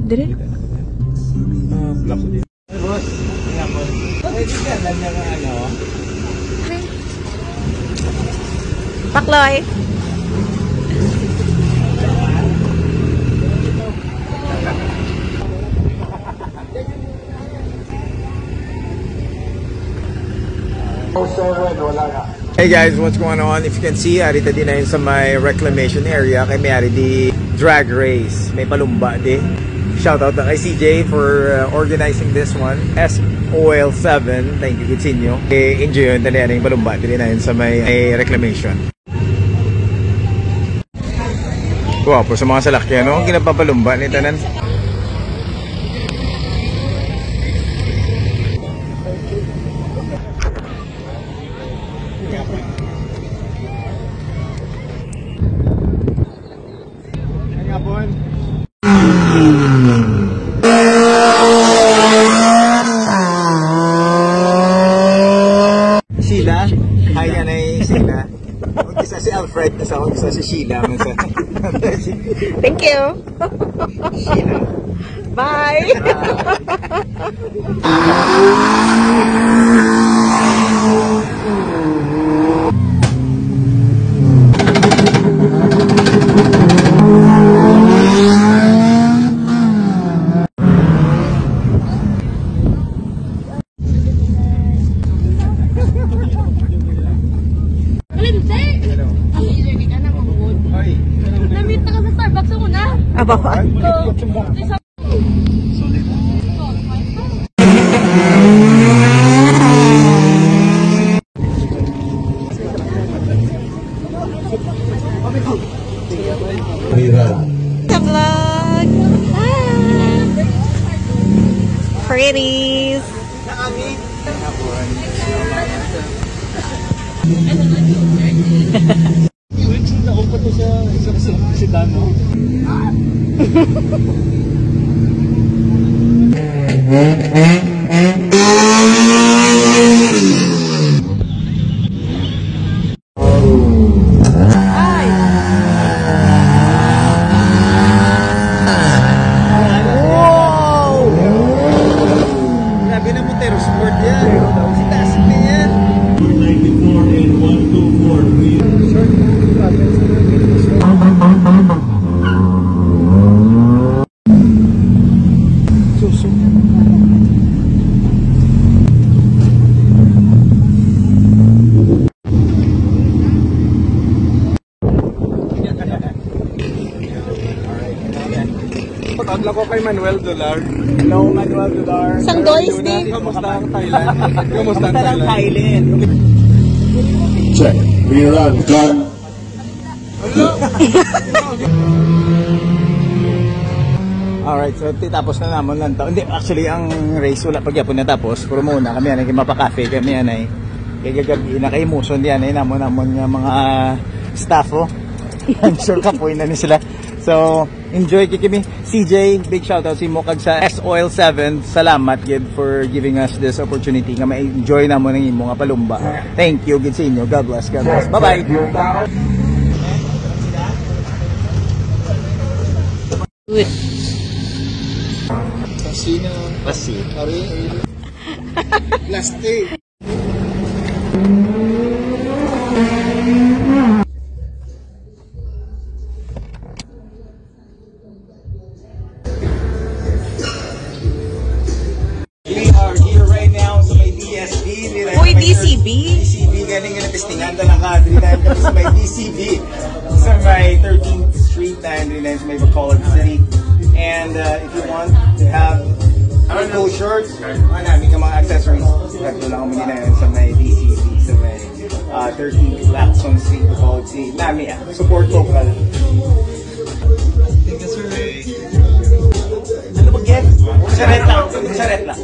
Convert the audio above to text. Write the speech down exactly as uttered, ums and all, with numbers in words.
Dire? Pakloy. Hey guys, what's going on? If you can see, ari ta di na yun sa may reclamation area kay may ari di drag race. May palumba di. Shout out na kay C J for uh, organizing this one. S O L seven, thank you gid sa inyo. Eh, enjoy yun, tali aning palumba di na yun sa may, may reclamation. Gwapo sa mga salakyan, no? Ginapapalumba ni tanan. Sila? Hi, Nanay Sila. Isa si Alfred, isa, isa si Sheila. Thank you. Sheila. Bye. Namit na ka sa Starbucks una. Aba pa. Sa vlog. Ah. Pretties. Pag-adla ko kay Manuel Dolar. Hello, Manuel Dolar. Sang Dois, di. Kamusta ang Thailand? Kamusta ang Thailand? Check. Rerun. Gun. Alright, so tapos na namon lang to. Hindi, actually, ang race wala pa gyapon natapos. Pero muna kami, ano, mapakafe kami, anay. Kaya gagabi na kay muson diyan, ay namon, namon nga mga staff, oh. I'm sure kapoy na ni sila. So, enjoy kay kami. C J, big shout out sa imo kag sa S O L seven. Salamat gid for giving us this opportunity nga ma-enjoy namon ang imo nga palumba. Thank you gid sa inyo. God bless, God bless. Bye-bye. Good. Plastic. Plastic. We are here right now sa may D S B. Uy, D C B? D C B, galing nga natistingan na lang ka. Dili tayo kami sa may D C B. Sa may thirteenth Street and dili tayo sa may Bacolod City. And uh, if you want to have cool shorts, mga namin nga mga accessories, dito lang kami na sa may D C B, sa may uh, thirteenth Lacson Street, Bacolod City. Nami ah, support local. Ano ba, Ken? Charette lang. Charette lang.